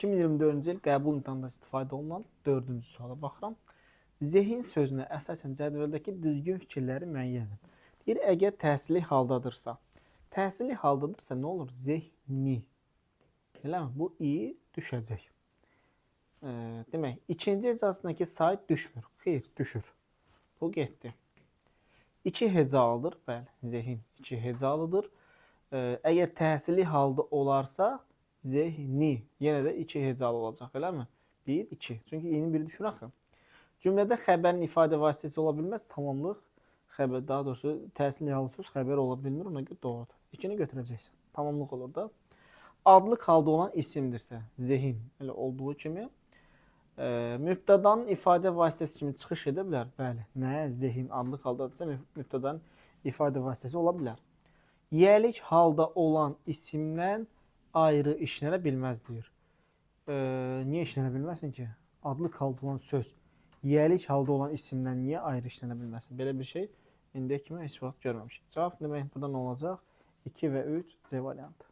2024-cü il qəbul imtahanında istifadə olunan 4-cü suala baxıram. Zehin sözünə əsasən cədvəldəki düzgün fikirləri müəyyən edin. Deyir, əgər təhsili haldadırsa, təhsili haldadırsa nə olur? Zehni. Eləmi? Bu i düşəcək. Demək, ikinci hecasındakı say düşmür. Xeyr, düşür. Bu getdi. İki hecalıdır. Bəli, zehin iki hecalıdır. Əgər təhsili halda olarsa, zehni yenə də iki hecalı olacaq, eləmi? 1, 2. Çünki i'nin biri düşür axı. Cümlədə xəbərin ifadə vasitəsi ola bilməz. Tamamlıq xəbər, daha doğrusu təhsil hallı söz xəbər ola bilmir. Ona görə doğrudur. 2-ni götürəcəksən. Tamamlıq olur da. Adlıq halda olan isimdirsə, zehin elə olduğu kimi mübtədanın ifadə vasitəsi kimi çıxış edə bilər. Bəli. Nə? Zehin adlıq haldadırsa mübtədanın ifadə vasitəsi ola bilər. Yiyəlik halda olan isimdən ayrı işlənə bilməz deyir. Niyə işlənə bilməsin ki? Adlıq halda olan söz yiyəlik halda olan isimdən niyə ayrı işlənə bilməsin? Belə bir şey indiyə kimi heç vaxt görməmişik. Cavab demək burada nə olacaq? 2 və 3 C variantı.